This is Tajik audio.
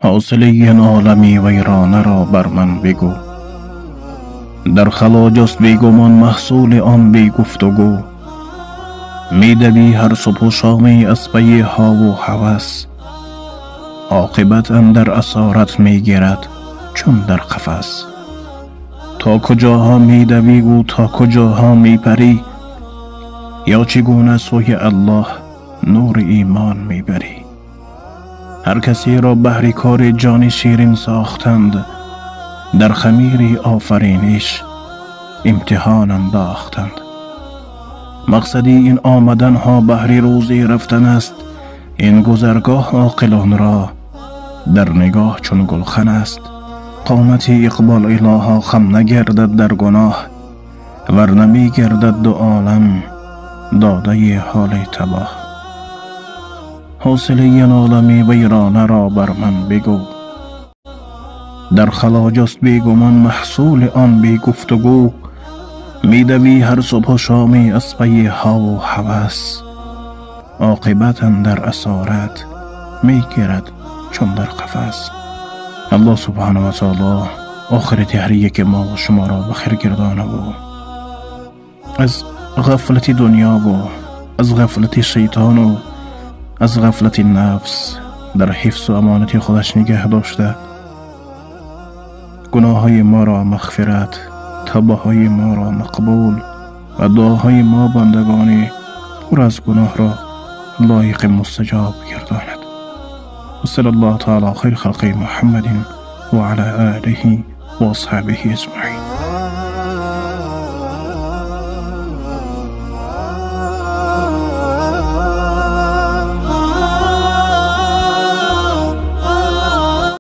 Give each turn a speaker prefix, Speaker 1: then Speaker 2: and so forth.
Speaker 1: Ҳосили ин олами вайрона ро бар ман бигӯ. Дар хало ҷуст бегумон маҳсули он бе гуфтугӯ. Медавӣ ҳар субҳу шомӣ аз пайи ҳову ҳавас, оқибат андар асорат мегирад чун дар қафас. То куҷоҳо медавиву то куҷоҳо мепарӣ, ё чӣ гуна сӯи Аллоҳ нури имон мебарӣ? Ҳар касеро баҳри кори ҷони ширин сохтанд, дар хамири офариниш имтиҳон андохтанд. Мақсади ин омаданҳо баҳри рӯзе рафтан аст, ин гузаргоҳ оқилонро дар нигоҳ чун гулхан аст. Қомати иқбол илоҳо хам нагардад дар гуноҳ, вар намегардад ду олам додаи ҳоли табоҳ. Ҳосили ин олами вайронаро бар ман бигӯ. Дар хало ҷуст бегумон маҳсули он бе гуфтугӯ. Медавӣ ҳар субҳу шомӣ аз пайи ҳову ҳавас, оқибат андар асорат мегирад чун дар қафас. Аллоҳ субҳанаҳу ва таоло охирати ҳар яке мо шуморо ба хир гирдонаву аз ғафлати дунёву аз ғафлати шайтону аз ғафлати нафс дар ҳифзу амонати худаш нигаҳ дошта, гуноҳҳои моро мағфират, тавбаҳои моро мақбул ва дуоҳои мо бандагони пур аз гуноҳро лоиқи мустаҷоб гардонад. وصلى الله تعالى خير خلقه محمد وعلى آله وأصحابه أجمعين.